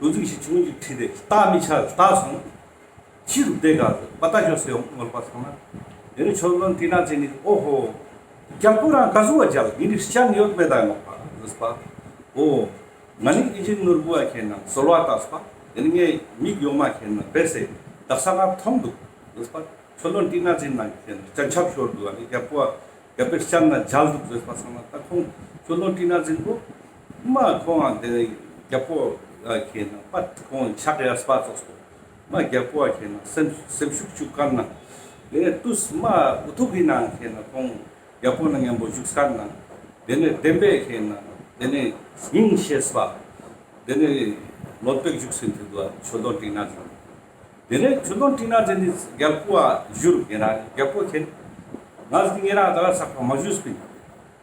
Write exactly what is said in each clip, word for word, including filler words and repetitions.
གྲུ་གཟིངས་ཤིག་ཆུང་ངུ་ཅིག་ཁྲིད་དེ་ལྟ་མི་ཆ་ལྟ་སོང་། ཕྱི་རུ་བསྡད་ག་ཟེར་པ་ལྟ་ཞོག་ཟེར་ཡོང་མོལ་པ་སོང་ན། དེ་ནས་ཆོས་ལོན་ཏི་ན་ཅན་ནི་ཨོ་ཧོ། རྒྱལ་པོ་རང་ག་ཟུག་བ་མཇལ་ཡིན་རིགས་ཅན་ཡོད་མེད་ད་ནོག་པ་ཟེར་པ། ཨོ། ང་ནི་ཨི་ཇིན་ནོར་བུ་བ་ཁྱེད་ནང་གསོལ་བ་བཏབ་པ། དེ་ནི་ངའི་མིག་ཡོང་མ་ཁྱེད་ནང་བས་སེ་དག་ས་ང་མཐོང་འདུག་ཟེར་པ། ཆོས་ལོན་ཏི་ན་ཅན་ནང་ཁྱེད་ནང་སྤྱན་ཆབ་ཤོར་འདུག་ཨ་ནི་རྒྱལ་པོ་བ། རྒྱལ་པོའི་སྤྱན་ན་མཇལ་འདུག་ཟེར་པ་སོང་ན་ད་ཁོང་ཆོས་ལོན་ཏི་ན་ཅན་པོ། མ་ཁོང་ཨ་དེ་རྒྱལ་པོ་ཨ་ཁྱེད་ནང་པ་ཁོང་ཕྱག་ཡར་སྤ་ཙོགས་སོ། མ་རྒྱལ་པོ་ཨ་ཁྱེད་ནང་སེམས་སེམས་ཤུགས་བཅུག་མཁན་ན། དེ་ནས་དུས་མ་འུ་ཐུག་གི་ནང་ཁྱེད་ནང་ཁོང་རྒྱལ་པོ་ནང་མཉམ་པོ་བཞུགས་མཁན་ན། དེ་ནས་བདེན་པའི་ཁྱེད་ནང་དེ་ནས་སྙིང་ཤེས་པ། དེ་ནས་ལོ་པེག་བཞུགས་ཟིན་དུས་དུ་ཆོས་ལོན་ཏི་ན་ཅན། དེ་ནས་ཆོས་ལོན་ཏི་ན་ཅན་ནི་རྒྱལ་པོ་ཨ་བཞུར་ངེད་རང་རྒྱལ་པོ་ཁྱེད། ང་ཟིག་ངེད་རང་ད་ག་ས་ཁོ་མ་བཞུགས་པིན།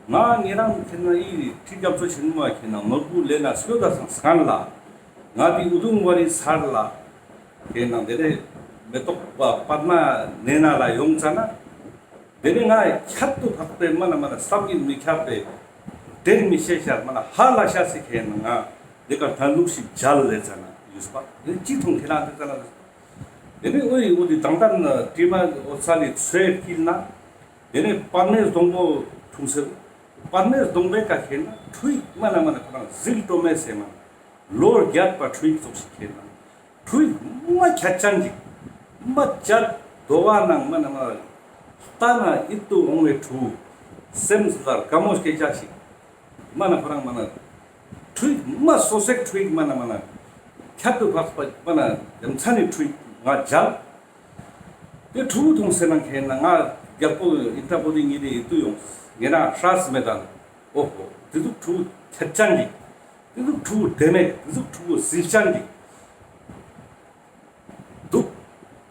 ང་ངེད་རང་ཁྱེད་ན་ཡི་ཁྲི་རྒྱ་མཚོ་ཆེན་མོ་ཁྱེད་ན་ནོར་བུ་ལེན་ན་སྐྱོ་ད་སང་སྐན་ལ། ང་དེ་ཨུ་དུམ་ཝ་རི་སར་ལ། ཁྱེད་ན་དེ་ནས་མེ་ཏོག་པ་པདྨ་ནེ་ན་ལ་ཡོང་ཙ་ན། དེ་ནས་ང་ཁྱད་དུ་འཕགས་པའི་མ་ན་མ་ན་བསམ་གྱིས་མི་ཁྱབ་པའི་དྲན་མི་ཤེས་ཤར་མ་ན་ཧ་ལ་ཤ་སི་ཁྱེད་ན་ང་དེ་ག་ཐན་ལུགས་ཤིག་མཇལ་ལེ་ཙ་ན་ཡུས་པ་དེ་ཅི་མཐོང་ཁྱེད་རང་དེ་ཙ་ན། དེ་ནས་ཨོ་ཡི་ཨོ་དེ་དང་ཐན་དྲི་མ་ཨོ་ཚ་ལི་ཚོས་བསྐྱིལ་ན། དེ་ནས་པར་ནས་སྡོང་པོ་འཁྲུངས་ཟེར། པར་ནས་སྡོང་པའི་ཀ་ཁྱེད་ན་ཁྲུ་ཡིག་མ་ན་མ་ན་ཁོ་རང་ཟིལ་གྲོ་མེ་སེ་མ་ན་ལོར་རྒྱབ་པ་ཁྲུ་ཡིག་ཙོགས་ཤིག་ཁྱེད་ན་ཁྲུ་ཡིག་མ་ཁྱད་ཅན་ཅིག་མ་བཅད་རྡོ་བ་ནང་མ་ན་མ་ལྟ་ན་ཡིད་དུ་འོང་བའི་ཁྲུ་སེམས་ལ་དགའ་མོ་སྐྱེ་ཅག་ཞིག་མ་ན་ཁོ་རང་མ་ན་ཁྲུ་ཡིག་མ་སོ་སེག་ཁྲུ་ཡིག་མ་ན་མ་ན་ཁྱད་དུ་འཕགས་པ་མ་ན་རྒྱ་མཚན་ནི་ཁྲུ་ཡིག་ང་མཇལ། དེ་ཕྲུ་གུ་མཐོང་ཟེར་ན་མཁན་ན་ང་རྒྱལ་པོ་ཨིན་ཏྲ་བོ་དི་ཉིད་དེ་ཡིད་དུ་ཡོང་། ངེད་རང་ཧྲ་སི་མེད་དང་། ཨོ་ཧོ། དེ་ཚོ་ཕྲུ་གུ་ཐད་ཅན་གྱི། དེ་ཚོ་ཕྲུ་གུ་བདེ་མེད། དེ་ཚོ་ཕྲུ་གུ་ཟིལ་ཅན་གྱི། འདུག་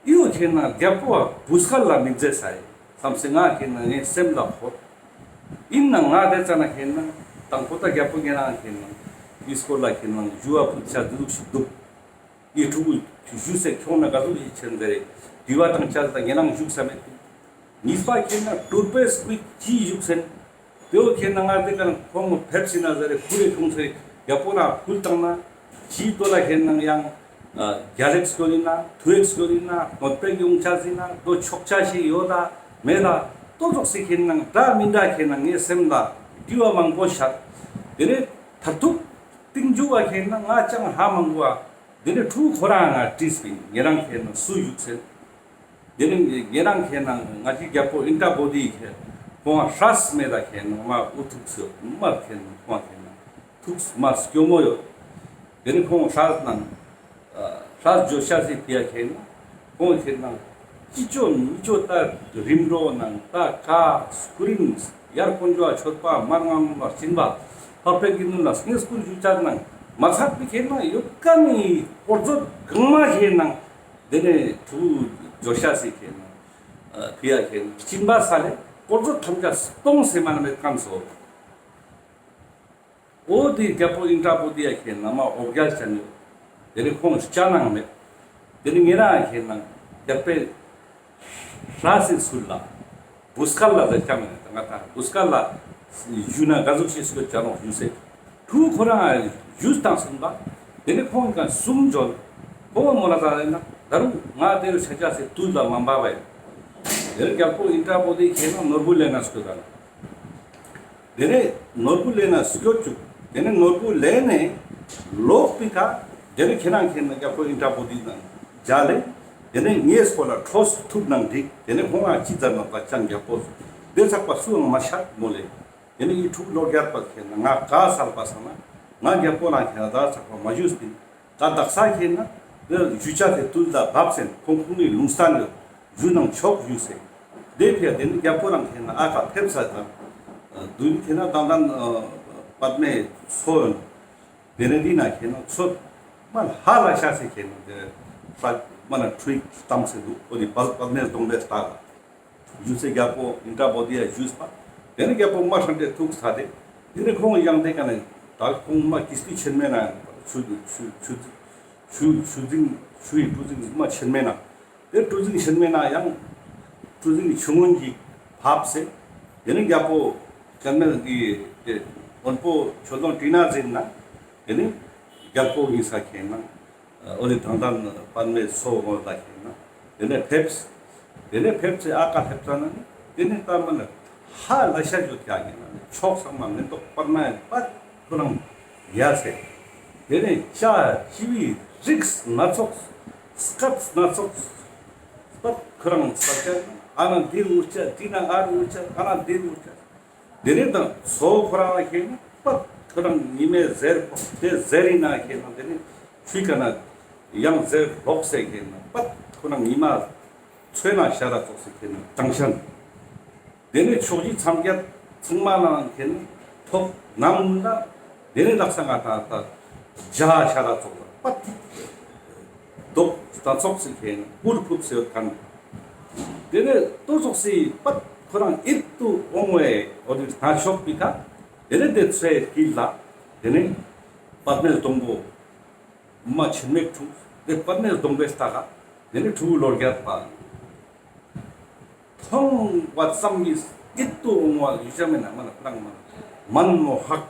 ཨི་ཡོ་མཁན་ན་རྒྱལ་པོ་བ་བུ་སྐལ་ལ་མི་མཛེས་ས་ཡི། བསམ་སེ་ང་མཁན་ན་ངའི་སེམས་ལ་ཧོ། ཡིན་ན་ང་དེ་ཙ་ན་མཁན་ན་དང་པོ་ད་རྒྱལ་པོ་ངེད་རང་མཁན་ན་ཨི་སྐོར་ལ་མཁན་ན་ཞུ་བ་ཕུལ་ཆ་དེ་ཚོ་ཞིག་འདུག་ངའི་ཕྲུ་གུ་ཞུ་སེ་ཁྱོང་ན་ག་ཚོད་ཡིད་ཆེན་ཟེར་རེད། དྲི་བ་དང་བཅར་ད་ངེད་རང་བཞུགས་ས་མེད། གཉིས་པ་ཁྱེད་ན་གྲུར་པའི་སྐུ་ཅི་བཞུགས་སེན། དེའོ་ཁྱེད་ན་ང་དེ་ག་ཁོང་ཕེབས་སྲིད་ན་ཟེར་རེད། ཁུ་རེ་ཁྱོང་ཟེར་རྒྱ་པོ་ན་ཕུལ་བཏང་ན་ཅིའི་དོ་ལ་ཁྱེད་ན་ཡང་རྒྱ་ལེགས་སྐྱོ་ཡིན་ན་ཐུ་ཨེག་སྐྱོ་ཡིན་ན་གནོད་པའི་ཡོང་ཆ་ཟིན་ན་དོ་ཆོག་ཆ་ཞིག་ཡོད་ད་མེད་ད་ཏོ་ཙོག་སི་ཁྱེད་ན་འདྲ་མི་འདྲ་ཁྱེད་ན་ངའི་སེམས་ལ་དྲི་བ་མང་པོ་ཤར། དེ་ནས་མཐར་ཐུག་གཏིང་འཇུག་བ་ཁྱེད་ན་ང་ཅང་ཧ་མང་པོ་བ། དེ་ནས་ཕྲུ་གུ་ཁོ་རང་ང་བྲིས་པའི་ཉེ་རང་ཁྱེད་ན་སུ་བཞུགས་ཟེར། དེ་ནས་ཉེ་རང་ཁྱེད་ན་ང་ཅི་རྒྱལ་པོ་ཨིན་ཏྲ་བོ་དི་ཁྱེད་ཁོང་ཧྲ་སི་མེད་ལ་ཁྱེད་ན་མ་འུ་ཐུག་སུ་མ་ཁྱེད་ན་ཁོང་ཁྱེད་ན་ཐུག་མ་སྐྱོ་མོ་ཡོད། དེ་ནས་ཁོང་ཧྲ་སི་ནང་ཧྲ་སི་ཇོ་ཤ་སི་ཕི་ཡ་ཁྱེད་ན་ཁོང་ཁྱེད་ན་ཅི་ཅོ་མི་ཅོ་ད་རིམ་གྲོ་ནང་ད་ཀ་སྐུ་རིམ་ཡར་དཀོན་མཆོག་མཆོད་པ་མར་ངང་ལ་སྦྱིན་པ་ལྷག་པའི་དགེ་འདུན་ལ་སྙེ་སྐུར་ཞུ་བཅར་ནང་མ་ཚར་པའི་ཁྱེད་ན་ཡོད་ཀ་ནི་སྐོར་ཚོད་གང་མ་ཁྱེད་ན། དེ་ནས་ཕྲུ་གུ་ཇོ་ཤ་སི་ཁྱེད་ན་ཕི་ཡ་ཁྱེད་ན་སྦྱིན་པ་ས་ལས་སྐོར་ཚོད་ཐམས་ཅད་སྟོང་སེ་མ་ན་མེད་ཀམ་སོ། ཨོ་དེ་རྒྱལ་པོ་ཨིན་ཏྲ་བོ་དི་ཡ་ཁྱེད་ན་མ་འོ་བརྒྱལ་ཅན་ཡོད། དེ་ནས་ཁོང་སྐྱ་ནང་མེད། དེ་ནས་ངེད་རང་ཁྱེད་ན་རྒྱལ་པོའི་ཧྲ་སི་སུར་ལ་བུ་སྐལ་ལ་ཟེར་ཀྱང་མེད་ད་ང་ད་བུ་སྐལ་ལ་ཞུ་ན་ག་ཟུག་ཞིག་སུ་ཅ་ནོ་ཞུ་སེ་ཕྲུ་གུ་ཁོ་རང་ཞུས་བཏང་སོང་པ། དེ་ནས་ཁོང་ག་གསུམ་འབྱོར། ཁོ་བ་མོ་ལ་ད་ལེ་ན་ད་རུང་ང་དེ་རུ་ཆ་ཆ་སེ་དུས་ལ་མ་འབབ་པས། དེ་རུ་རྒྱལ་པོ་ཨིན་ཏྲ་བོ་དི་ཁྱེད་ན་ནོར་བུ་ལེན་ན་སྐུ་ད་ལ། དེ་ནས་ནོར་བུ་ལེན་ན་སྐྱོ་བཅུག་དེ་ནས་ནོར་བུ་ལེན་ནས་ལོག་པའི་ཁ། དེ་ནས་ཁྱེད་རང་ཁྱེད་ན་རྒྱལ་པོ་ཨིན་ཏྲ་བོ་དི་དང་མཇལ་ལེ། དེ་ནས་ངའི་སྐོར་ལ་ཁྲོ་ཐུབ་ནང་འགྲིག་དེ་ནས་ཁོང་ང་ཅི་ཙམ་ན་པ་ཅང་རྒྱལ་པོ་དེ་ཚགས་པ་སུའང་མ་ཤར་མོ་ལེ། དེ་ནས་ཡི་ཕྲུ་གུ་ལོ་རྒྱལ་པ་ཁྱེད་ན་ང་ག་སར་པ་སང་ན་ང་རྒྱལ་པོ་རང་ཁྱེད་ན་ད་ཚགས་པ་མ་ཞུས་ཏེ། ད་དག་ས་ཁྱེད་ན་དེ་ཞུ་ཆ་དེ་དུས་ད་བབ་སེན་ཁོང་ཁོང་ནི་ལུང་སྟན་ཡོད་ཞུ་ནང་ཆོག་ཞུ་སེ། དེ་ཕྱིར་དེ་ནི་རྒྱལ་པོ་རང་ཁྱེད་ན་ཨ་ཁ་ཕེབས་ས་དང་། དུས་ནི་ཁྱེད་ན་དང་དང་པདྨའི་མཚོ་ཡོད། དེ་ནི་འདི་ན་ཁྱེད་ན་མཚོ་མ་ལ་ཧ་ལ་ཤ་སེ་ཁྱེད་ན་དེ་ས་མ་ན་ཁྲུས་གཏམ་སེ་འདུག་ཨོ་དེ་པདྨའི་སྡོང་པའི་ལྟག་ལ། ཞུ་སེ་རྒྱལ་པོ་ཨིན་ཏྲ་བོ་དི་ཡ་ཞུས་པ། དེ་ནི་རྒྱལ་པོ་མ་ཧྲན་ཏེ་ཐུགས་ས་དེ། དེ་ནི་ཁོང་ཡང་དེ་ག་ནས་ད་ཁོང་མ་ཀིས་ཏི་ཆེན་མེད་ན་ཆུ་ཆུ་ཆུ་ཆུ་ཆུ་འཛིན་ཆུ་ཡི་གྲུ་འཛིན་མ་ཆེན་མེད་ན། དེ་གྲུ་འཛིན་ཆེན་མེད་ན་ཡང་གྲུ་འཛིན་ཆུང་ངུན་གྱིས་ཕབ་སེ། དེ་ནི་རྒྱལ་པོ་ཀན་མེལ་གྱི་དེ་དབོན་པོ་ཆོས་ལོང་ཏི་ན་འཛིན་ན། དེ་ནི་ རྒྱལ་པོ་ཡིན་ས་མཁྱེན་ན། ཨོ་ལི་དང་ལྡན་པདྨའི་སོ་ངོ་ལ་མཁྱེན་ན། དེ་ནས་ཕེབས། དེ་ནས་ཕེབས་ཚེ་ཨ་ཀ་ཕེབས་ཙ་ན་ནི་དེ་ནས་ལྟ་མ་ན་ཧ་ལ་ཤ་ཡོད་ཀྱག་ཡིན་ན་ནི་ཕྱོགས་ཚང་མ་མེ་ཏོག་པདྨ་ཡི་པད་ཁོ་རང་ཡར་སེ། དེ་ནས་ལྕགས་ལྕི་བའི་རིགས་སྣ་ཚོགས། སྐད་སྣ་ཚོགས། པད་ཁོ་རང་ས་ཆ་ཨ་ན་འདིར་འུར་ཆ་འདི་ན་ཨར་འུར་ཆ་ཨ་ན་འདིར་འུར་ཆ། དེ་ནས་དང་སོ་ཁོ་རང་ལ་ཁེལ་ན་པད་ཁོ་རང་ཉི་མའི་ཟེར་ཕོག་དེ་ཟེར་ཡིན་ན་ཁེལ་ན་དེ་ནས་ཆུའི་ཀ་ན་ཡང་ཟེར་ལོག་སེ་ཁེལ་ན་པད་ཁོ་རང་ཉི་མ་ཚོས་ན་ཤ་ར་ཙོག་སེ་ཁེལ་ན་དྲང་ཤན། དེ་ནས་ཕྱོགས་བཞི་མཚམས་བརྒྱད་ཚང་མ་ལའང་ཁེལ་ན་ཐོག་ནམ་ལ། དེ་ནས་ལག་ས་ང་ད་ད་བརྒྱ་ཤ་ར་ཙོག་ལ་པད། རྡོག་རྩ་ཚོགས་སུ་ཁེལ་ན་སྤུར་ཕུབ་སེ་ཡོད་མཁན། དེ་ནས་ལྟོ་ཚོགས་སི་པད་ཁོ་རང་ཡིད་དུ་འོང་བའི་འོ་དེ་སྣ་ཆོག་པའི་ཁ། དེ་ནས་དེ་ཚོའི་དཀྱིལ་ལ། དེ་ནས་པདྨའི་སྡོང་པོ་མ་ཆེན་མོ་འཁྲུངས། དེ་པདྨའི་སྡོང་པོའི་ལྟག་ག་དེ་ནས་ཕྲུ་གུ་ལོ་བརྒྱད་པ། མཐོང་བ་ཙམ་གྱིས་ཡིད་དུ་འོང་བ་ཡུལ་ཆ་མེད་ན་མ་ན་ཕ་རང་མ་ན་མན་མོ་ཧག་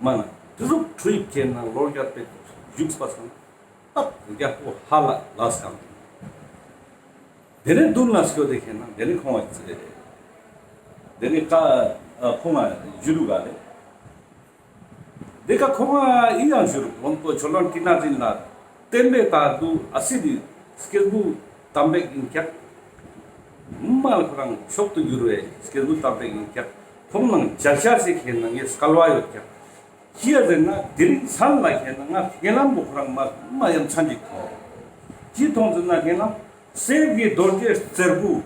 མ་ན་དེ་ཟུག་ཁྲུ་ཡིབ་ཁེན་ན་ལོ་བརྒྱ་པའི་བཞུགས་པ་སང་། ཏག་རྒྱལ་པོ་ཧ་ལ་ལ་སྐམ། དེ་ནས་མདུན་ལ་སྐྱོད་དེ་ཁེན་ན་དེ་ནས་ཁོང་བ་ཙེ། དེ་ནས་ཀ་ཁོང་ང་ཞུ་རུ་ག་རེ། དེ་ཀ་ཁོང་ང་ཨི་ཡང་ཞུ་རུ་ལོན་པོ་ཆོ་ལོན་ཏི་ན་ཛིན་ལ། བསྟན་པའི་བདག་ཏུ་ཨ་སི་དེ་སྐྱེས་བུ་དམ་པའི་ཡིན་ཀྱག་མ་ལ་ཁོ་རང་མཆོག་ཏུ་གྱུར་བའི་སྐྱེས་བུ་དམ་པའི་ཡིན་ཀྱག་ཁོང་ནང་བརྒྱ་ཆ་ཞིག་ཁེན་ན་ངས་སྐལ་བ་ཡོད་ཀྱག་ཅི་ཡ་ཟེར་ན་དེ་རིང་མཚན་ལ་ཁེན་ན་ང་རྒན་ལམ་པོ་ཁོ་རང་མ་མ་ཡ་མཚན་ཅིག་མཐོང་། ཅི་མཐོང་ཟེར་ན་རྒན་ལམ་གསེར་གྱི་རྡོ་རྗེ་རྩེར་བུ།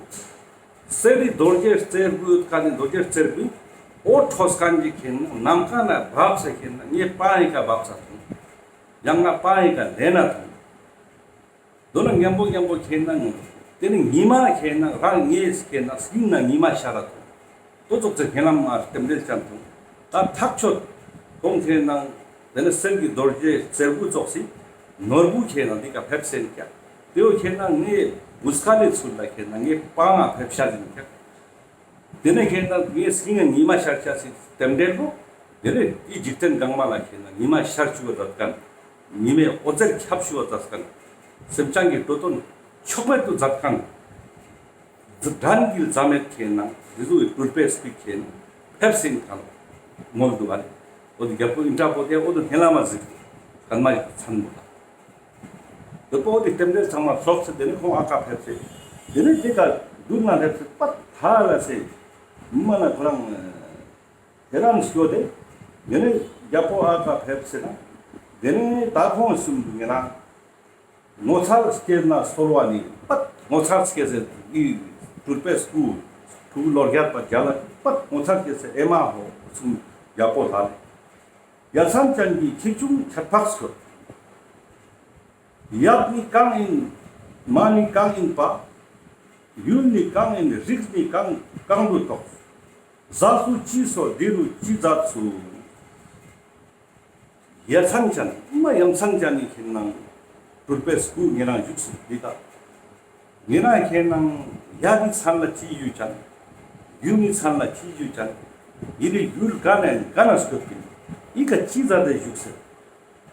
གསེར་རི་རྡོ་རྗེ་རྩེར་བུ་ཁ་ནས་རྡོ་རྗེ་རྩེར་བུ། འོ་ཁྲོ་སྐན་གྱི་ཁེན་ན་ནམ་མཁའ་ན་བབས་ས་ཁེན་ན་ངས་པང་ཡི་ཀ་བབས་ས་མཐོང་། ཡང་ང་པང་ཡི་ཀ་ལེན་ན་མཐོང་། མདོར་ན་མཉམ་པོ་མཉམ་པོ་ཁེན་ན་ངོ་། དེ་ནི་ཉི་མ་ཁེན་ན་རང་ངས་ཁེན་ན་སྙིང་ན་ཉི་མ་ཤར་ར་ཐོང་། ཏོ་ཙོག་ཙེ་ཁེན་ན་མ་རྟེན་འབྲེལ་ཅན་ཐོང་། ད་ཐག་ཆོད། ཁོང་ཁེན་ན་དེ་ནི་གསེར་གྱི་རྡོ་རྗེ་རྩེར་བུ་ཙོག་སི་ནོར་བུ་ཁེན་ན་འདི་ཀ་ཕེབས་སེན་ཀྱ། དེའོ་ཁེན་ན་ངས་འུ་སྐ་ལེ་ཚུར་ལ་ཁེན་ན་ངས་པང་ང་ཕེབས་ཤ་ཟིན་ཀྱ། དེ་ནས་ཁེན་ན་ངའི་སྙིང་ང་ཉི་མ་ཤར་ཆ་སི་རྟེན་འབྲེལ་པོ། དེ་ནས་དེའི་འཇིག་རྟེན་གང་མ་ལ་ཁེན་ན་ཉི་མ་ཤར་ཆུ་བ་མཛད་མཁན། ཉི་མའི་འོད་ཟེར་ཁྱབ་ཆུ་བ་མཛད་མཁན། སེམས་ཅན་གྱི་འགྲོ་དོན་ཕྱོགས་མེད་དུ་མཛད་མཁན། དགྲ་འདུལ་རྩ་མེད་ཁེན་ན་འདི་ཚོ་གི་སྤྲུལ་པའི་སྤྲུལ་ཁེན་ཕེབས་སེན་མཁན་ངོ་འདུག་བ་ལེ། འོ་དེ་རྒྱལ་པོ་ཨིན་དྲ་པོ་དེ་འོ་དེ་ཧེ་ལ་མ་གཟིགས་ཏེ་སྐར་མ་ཡི་མཚན་པོ་ལ། དེ་པོ་དེ་རྟེན་འབྲེལ་ཚང་མ་ལྷོག་ཚེ་དེ་ནི་ཁོང་ཨ་ཀ་ཕེབས་ཚེ། དེ་ནི་དེ་ཀ་འདུག་ན་ཕེབས་ཚེ་པད་ཧ་ལ་སེ། མ་ན་ཁོ་རང་། དེ་རང་སྐྱོ་དེ། དེ་ནི་རྒྱལ་པོ་ཨ་ཀ་ཕེབས་ཚེ་ན། དེ་ནི་ད་ཁོང་གསུམ་དུ་ངེ་ན། ངོ་མཚར་སྐྱེས་ན་གསོལ་བ་ནི་པད་ངོ་མཚར་སྐྱེས་ཚེ་ནི་སྤྲུལ་པའི་སྐུ། ཕྲུ་གུ་ལོ་བརྒྱད་པ་རྒྱ་ལ་པད་ངོ་མཚར་སྐྱེས་ཚེ་ཨེ་མ་ཧོ་གསུམ་རྒྱལ་པོ་ལྷ་ལས། ཡ་མཚན་ཅན་གྱི་ཁྱི་ཆུང་ཁྱད་འཕགས་སྐྱོ། ཡབ་ནི་གང་ཡིན། མ་ནི་གང་ཡིན་པ། ཡུལ་ནི་གང་ཡིན། རིགས་ནི་གང་གང་དུ་གཏོགས། ཟ་སུ་ཅི་སོ་འདི་རུ་ཅི་མཛད་སུ། ཡ་མཚན་ཅན་མ་ཡ་མཚན་ཅན་ནི་ཁེན་ན་སྤྲུལ་པའི་སྐུ་ངེ་རང་བཞུགས་སུ་འདི་དག་ངེ་རང་ཁེན་ན་ཡ་གི་མཚན་ལ་ཅི་ཡུལ་ཅན། ཡུལ་གི་མཚན་ལ་ཅི་ཡུལ་ཅན། ཡི་རི་ཡུལ་ག་ནས་ག་ན་སྐྱོད་པིན། ཡི་ག་ཅི་མཛད་དེ་བཞུགས་སུ།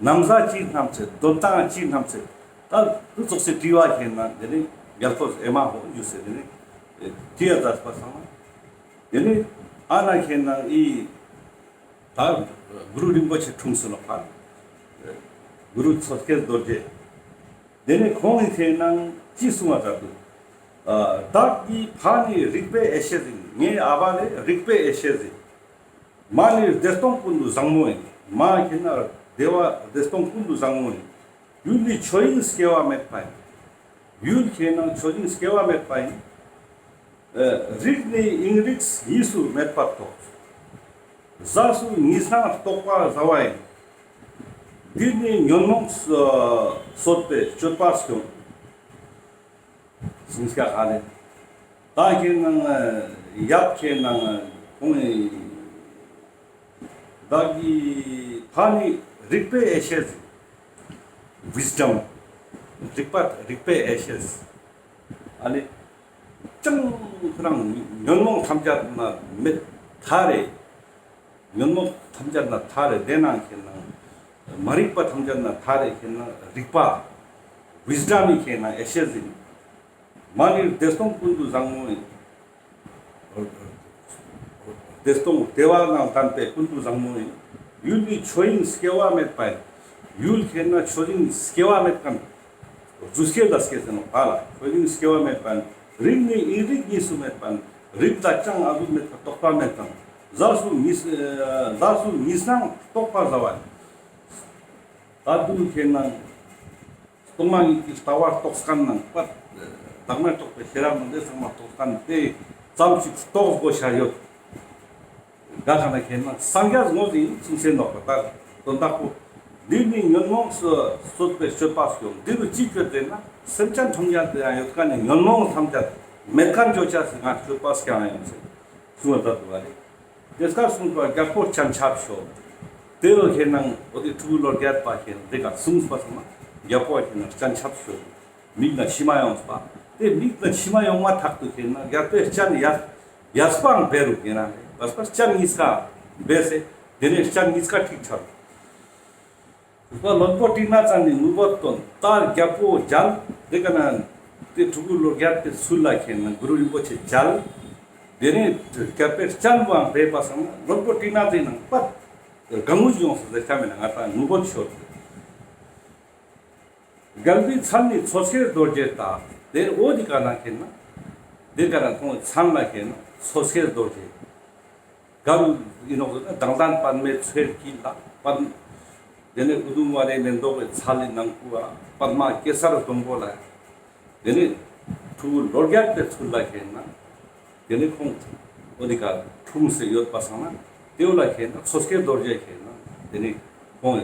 ནམ་ཟ་ཅི་སྣམ་ཚེ་འདོན་སྟངས་ཅི་སྣམ་ཚེ། ད་དུ་ཙོགས་སེ་དྲི་བ་ཁེན་ན་དེ་ནི་རྒྱལ་པོ་ཨེ་མ་ཧོ་ཡུ་སེ་དེ་ནི་དྲི་ཡ་མཛད་པ་སང་ན། དེ་ནི་ཨ་ན་ཁེན་ན་ཨི་ད་གུ་རུ་རིན་པོ་ཆེ་འཁྲུངས་སུ་ལོག་པ། གུ་རུ་མཚོ་སྐྱེས་རྡོ་རྗེ། དེ་ནི་ཁོང་གིས་ཁེན་ན་ཅི་གསུང་བ་ལྟར་དུ། བདག་གི་ཕ་ནི་རིག་པའི་ཡེ་ཤེས་ཡིན། ངའི་ཨ་བ་ནི་རིག་པའི་ཡེ་ཤེས་ཡིན། མ་ནི་བདེ་སྟོང་ཀུན་ཏུ་བཟང་མོ་ཡིན། མ་ཁེན་ན་བདེ་བ་བདེ་སྟོང་ཀུན་ཏུ་བཟང་མོ་ཡིན། ཡུལ་ནི་ཆོས་དབྱིངས་སྐྱེ་བ་མེད་པ་ཡིན། ཡུལ་ཁེན་ན་ཆོས་དབྱིངས་སྐྱེ་བ་མེད་པ་ཡིན། རིགས་ནི་དབྱིངས་རིགས་གཉིས་སུ་མེད་པར་རྟོགས། ཟ་སུ་ཉི་སྣང་རྟོག་པ་ཟ་བ་ཡིན། འདིར་ནི་ཉོན་མོངས་གསོད་པའི་སྤྱོད་པ་སྐྱོང་། སུམ་ཀ་ཧ་ལེ། ད་ཁེན་ན་ཡབ་ཁེན་ན་ཁོང་ནི་བདག་གི་ཕ་ནི་རིག་པའི་ཡེ་ཤེས། ཝིས་ཌམ། རིག་པ་རིག་པའི་ཡེ་ཤེས། ཨ་ལེ། ཅང་ཁོ་རང་ཉོན་མོངས་ཐམས་ཅད་ན་མེད་ཐ་རེ། ཉོན་མོངས་ཐམས་ཅད་ན་ཐ་རེ་དེ་ནང་ཁེན་ན། མ་རིག་པ་ཐམས་ཅད་ན་ཐར་རེ་ཁེ་ན་རིག་པ། ཝིས་ཌམ་མི་ཁེ་ན་ཨེ་ཤེས་ཡིན། མ་ནི་བདེ་སྟོང་ཀུན་ཏུ་བཟང་མོ་ཡིན། བདེ་སྟོང་བདེ་བ་དང་ལྡན་པའི་ཀུན་ཏུ་བཟང་མོ་ཡིན། ཡུལ་ནི་ཆོས་དབྱིངས་སྐྱེ་བ་མེད་པ་ཡིན། ཡུལ་ཁེ་ན་ཆོས་དབྱིངས་སྐྱེ་བ་མེད་མཁན། རྫུས་སྐྱེས་ལ་སྐྱེས་ཟེར་ནོ་ག་ལ། ཆོས་དབྱིངས་སྐྱེ་བ་མེད་པ་ཡིན། རིག་ནི་དབྱིངས་རིག་གཉིས་སུ་མེད་པ་ཡིན། རིག་ལ་ཅང་ཨ་ཟུག་མེད་པ་རྟོག་པ་མེད་ཙང་། ཟ་སུ་ཉིས་ཟ་སུ་ཉིས་སྣང་རྟོག་པ་ཟ་བ་ཡིན། ད་དུང་ཁེ་ན་སྟོང་མ་ཉིད་ཀྱི་ལྟ་བ་རྟོགས་མཁན་ནང་པ། བདག་མེད་རྟོགས་པའི་ཤེས་རབ་ནང་དེ་ཚང་མ་རྟོགས་མཁན་དེ་ཙམ་ཞིག་རྟོགས་དགོས་བྱ་ཡོད། ག་ག་ན་ཁེ་ན་སངས་རྒྱས་ངོ་ཟིན་ཚུལ་ཟེར་ནོ་པ། ད་དོན་དག་པོ། འདི་ནི་ཉོན་མོངས་སུ་གསོད་པའི་སྤྱོད་པ་སྐྱོང་། འདི་རུ་ཅི་སྤྱོད་དེ་ན་སེམས་ཅན་ཐམས་ཅད་དེ་ཡང་ཡོད་མཁན་ནི་ཉོན་མོངས་ཐམས་ཅད་མེད་མཁན་བཅོ་བྱ་ཟེར་ང་སྤྱོད་པ་སྐྱང་ཡང་ཟེར་གསུངས་པ་ད་དུ་བ་རེད། དེ་སྐབས་གསུངས་པ་རྒྱལ་པོ་སྤྱན་ཆབ་ཤོག། དེ་རུ་ཁེ་ན་འོ་དེ་ཕྲུ་གུ་ལོ་རྒྱས་པ་ཁེ་ན་དེ་ག་གསུངས་པ་སོང་ན་རྒྱལ་པོ་ཁེ་ན་སྤྱན་ཆབ་ཤོག། མིག་ན་མཆི་མ་ཡོངས་པ། དེ་མིག་ན་མཆི་མ་ཡོང་མ་ཐག་ཏུ་ཁེ་ན་རྒྱལ་པོའི་སྤྱན་ཡར་ཡར་སྤང་འབད་རུ་ཁེ་ན་རྒྱལ་པོ་སྤྱན་གཉིས་ཀ་འབད་ཟེར། དེ་ནས་སྤྱན་གཉིས་ཀ་ཐིག་ཚར། བློན་པོ་ཏི་ན་ཙན་ནི་ངུ་འབོད་བཏོན། ད་རྒྱལ་པོ་མཇལ། དེ་ག་ན་དེ་ཕྲུ་གུ་ལོ་རྒྱས་དེ་ཚུལ་ལ་ཁེ་ན་གུ་རུ་རིན་པོ་ཆེ་མཇལ། དེ་ནས་རྒྱལ་པོའི་སྤྱན་པོའང་འབད་པ་སང་ན་བློན་པོ་ཏི་ན་ཙན་ནང་པ་དགའ་ངུ་ཡོངས་སུ་ཟེར་ཆ་མེད་ན་ང་ད་ངུ་འབོད་ཤོར། རྒྱལ་པོའི་མཚན་ནི་མཚོ་སྐྱེས་རྡོ་རྗེ་ལྟ། དེ་འོ་དེ་ག་ན་ཁེ་ན། དེ་ག་ན་ཁོང་མཚན་ལ་ཁེ་ན་མཚོ་སྐྱེས་རྡོ་རྗེ། ག་རུ་ཡིན་ནོ་ཟེར་ན་དང་ལྡན་པདྨའི་ཚལ་གྱི་ལ་པདྨ། དེ་ནས་ཨུ་དུམ་ཝ་རའི་མེ་ཏོག་གི་ཚལ་ལི་ནང་ཁུ་བ་པདྨ་གེ་སར་སྡོང་པོ་ལ། དེ་ནས་ཕྲུ་གུ་ལོ་བརྒྱད་པའི་ཚུལ་ལ་ཁེ་ན། དེ་ནས་ཁོང་འོ་དེ་ག་འཁྲུངས་སེ་ཡོད་པ་སང་ན་དེ་བོ་ལ་ཁེ་ན་མཚོ་སྐྱེས་རྡོ་རྗེ་ཁེ་ན་དེ་ནས་ཁོང་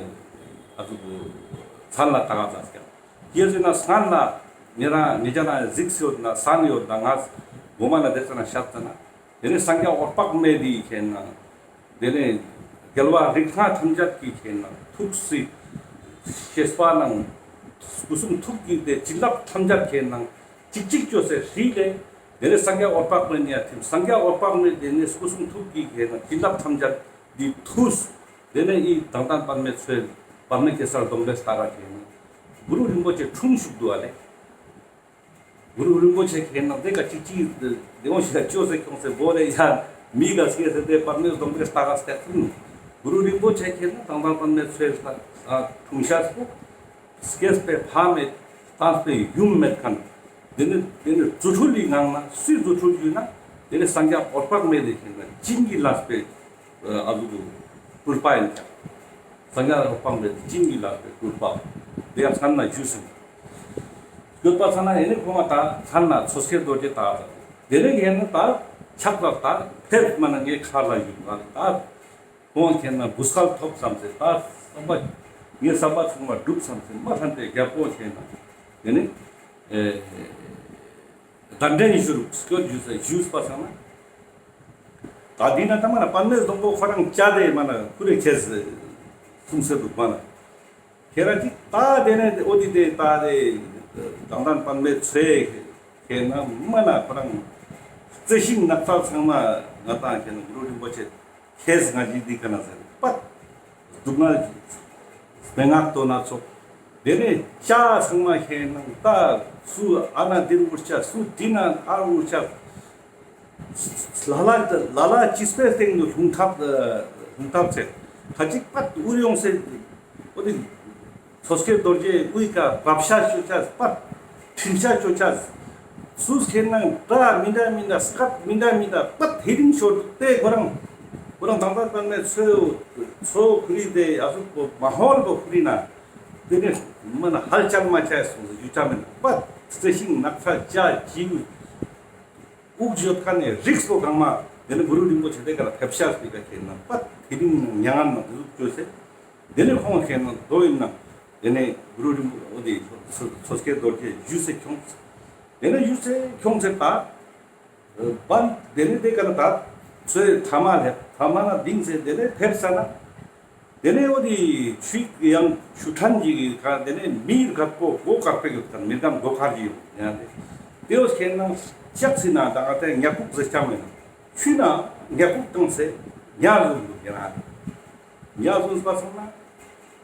ཨ་ཚུགས་མཚན་ལ་ད་ག་ཙ་སྐྱ། ཡེ་ཟེར་ན་སྔན་ལ་ཉེ་རང་ཉེ་རང་ན་གཟིགས་སེ་ཡོད་ན་སང་ཡོད་ན་ང་མགོ་མ་ལ་དེ་ཙ་ན་ཤར་ཙ་ན། དེ་ནས་སངས་རྒྱས་འོད་དཔག་མེད་དེའི་ཁེ་ན། དེ་ནས་རྒྱལ་བ་རིགས་ལྔ་ཐམས་ཅད་ཀྱི་ཁེ་ན་ཐུགས་སུ་ཤེས་པ་ནང་སྐུ་གསུང་ཐུགས་ཀྱི་དེ་བྱིན་རླབས་ཐམས་ཅད་ཁེ་ན་གཅིག་གཅིག་བཅོས་སེ་ཧྲིལ་ལས། དེ་ནས་སངས་རྒྱས་འོད་དཔག་མེད་ནས་ཐིམ། སངས་རྒྱས་འོད་དཔག་མེད་དེ་ནས་སྐུ་གསུང་ཐུགས་ཀྱི་ཁེ་ན་བྱིན་རླབས་ཐམས་ཅད་འདི་ཐུགས། དེ་ནས་ཨི་དང་ལྡན་པདྨའི་ཚལ་པདྨ་གེ་སར་སྡོང་པོའི་ལྟག་ཁ་ཁེ་ན་གུ་རུ་རིན་པོ་ཆེ་འཁྲུངས་བཞུགས་འདུག་ཨ་ལེ། གུ་རུ་རིན་པོ་ཆེ་ཁེ་ན་དེ་ག་གཅིག་གཅིག་དེ་འོང་ཞིག་ལ་བཅོས་སེ་ཁྱོངས་སེ་བོ་རེ་ཡ་མི་ག་སྐྱེས་སེ་དེ་པདྨའི་སྡོང་པོའི་ལྟག་ཁ་སྟེགས་སུ་གུ་རུ་རིན་པོ་ཆེ་ཁེ་ན་དང་ལྡན་པདྨའི་ཚལ་ལ་འཁྲུངས་ཤག་སོ། སྐྱེས་པའི་ཕ་མེད། བཏགས་པའི་ཡུམ་མེད་མཁན། དེ་ནི་དེ་ནི་རྫུ་འཕྲུལ་ལི་ངང་ན་སུའི་རྫུ་འཕྲུལ་ཡོད་ན། དེ་ནི་སངས་རྒྱས་འོད་དཔག་མེད་ལས་ཤིག་ན་བྱིན་གྱིས་བརླབས་པའི་ཨ་ཟུག་གི་སྤྲུལ་པ་ཡིན་ཀྱང་། སངས་རྒྱས་འོད་དཔག་མེད་བྱིན་གྱིས་བརླབས་པའི་སྤྲུལ་པ། དེ་ཡང་མཚན་ལ་བཞུགས་ཟིན། བསྐྱོད་པ་ཚ་ན་ཡེ་ནི་ཁོང་ལ་ད་མཚན་ལ་མཚོ་སྐྱེས་རྡོ་རྗེ་ད་ད། དེ་ནི་ཡེ་ནི་ད་ཕྱག་ལ་ད་ཕེབས་མ་ན་ངའི་ཁ་ལ་ཡོད་ང་ད། ཁོང་ཁྱེད་ན་བུ་སྐལ་ཐོབ་བསམ་སེ་ད་བསམ་པ། ངའི་བསམ་པ་ཚང་མ་འགྲུབ་བསམ་སེ་མ་ཐན་ཏེ་རྒྱལ་པོ་ཁྱེད་ན་དེ་ནི་གདན་འདྲེན་ཞུ་རུ་སྐྱོར་ཞུ་སེ་ཞུས་པ་སང་ན། ད་འདི་ན་ད་མ་ན་པདྨའི་སྡོང་པོ་ཁོ་རང་བཅའ་དེ་མ་ན་ཁུ་རེ་ཁྱེད་གསུང་སེ་འདུག་མ་ན། ཁྱེད་རང་ཅིག་ད་དེ་ནས་ཨོ་དི་དེ་ད་དེ་དང་ཐང་པདྨའི་ཚལ་ཁྱེད་ན་མ་ན་ཁོ་རང་རྩི་ཤིང་ནགས་ཚལ་ཚང་མ་ང་དང་ཁྱེད་ན་གུ་རུ་རིན་པོ་ཆེ་ཁྱེད་ང་ཅིག་འདི་ག་ན་ཟེར་པ་སྡུག་བསྔལ་སྨྲེ་སྔགས་དོན་སྣ་ཚོགས་དེ་ནས་ལྕགས་ཚང་མ་ཁྱེད་ན་ད་སུ་ཨ་ན་འདིར་འུར་ཆ་སུ་འདི་ན་ཨ་འུར་ཆ། ལ་ལ་ལ་ལ་ཅི་སྤེ་སྟེང་དུ་ལྷུང་ཐབས་ལྷུང་ཐབས་ཚེ་ཁ་ཅིག་པད་དབུར་ཡོང་སེ་འོ་དེ་མཚོ་སྐྱེས་རྡོ་རྗེ་དབུས་ཀ་བབ་ཤ་ཤོ་ཆ་པད་ཁྲིམས་ཤ་ཤོ་ཆ་སུས་ཁྱེད་ནང་འདྲ་མི་འདྲ་མི་འདྲ་སྐད་མི་འདྲ་མི་འདྲ་པད་དེ་རིང་ཤོར་དེ་ཁོ་རང་ཁོ་རང་དང་པད་པད་མའི་མཚོ་མཚོ་ཁུ་རི་དེ་ཨ་ཟུག་པོ་མ་ཧོལ་པོ་ཁུ་རི་ན་དེ་ནས་མ་ན་ཧལ་ཅལ་མ་ཆ་སོང་ཟེར་ཡུ་ཆ་མེད་ན་པད་རྩི་ཤིང་ནགས་ཚལ་བྱ་བྱིའུ། དབུགས་བརྗོད་ཁ་ནས་རིགས་པོ་གང་མ་དེ་ནི་གུ་རུ་རིན་པོ་ཆེ་དེ་ག་ལ་ཕེབས་ཤག་སྤེ་ག་ཁྱེད་ན་པ་དེ་རིང་མྱ་ངན་ན་དེ་ཟུག་བཅོས་སེ། དེ་ནི་ཁོང་ཁྱེད་ན་རྡོ་ཡིན་ན་དེ་ནི་གུ་རུ་རིན་པོ་འོ་དེ་མཚོ་སྐྱེས་རྡོ་རྗེ་བཞུགས་སེ་ཁྱོངས། དེ་ནི་བཞུགས་སེ་ཁྱོངས་སེ་ད་པ་དེ་ནི་དེ་ག་ལ་ད་ཚོའི་ཐ་མ་ལྷེབ་ཐ་མ་ན་ལྡིང་སེ་དེ་ནི་ཕེབས་ས་ན། དེ་ནས་འོ་དེ་ཆུ་ཡང་ཆུ་ཕྲན་གྱི་ཁ་དེ་ནས་མིའི་རྒད་པོ་སྒོ་དཀར་པོ་ཡོད་ཁན་མི་རྒན་སྒོ་དཀར་གྱི་ཡོད་ཡང་དེ་དེ་འོ་ཁྱེད་ན་ལྕགས་ཚི་ན་ད་ང་དེ་ཉ་ཁུག་ཟེར་ཀྱང་མེད་ན་ཆུ་ན་ཉ་ཁུག་བཏང་སེ་ཉ་བཟུང་འདུག་ཡང་ཉ་བཟུང་པ་སོང་ན་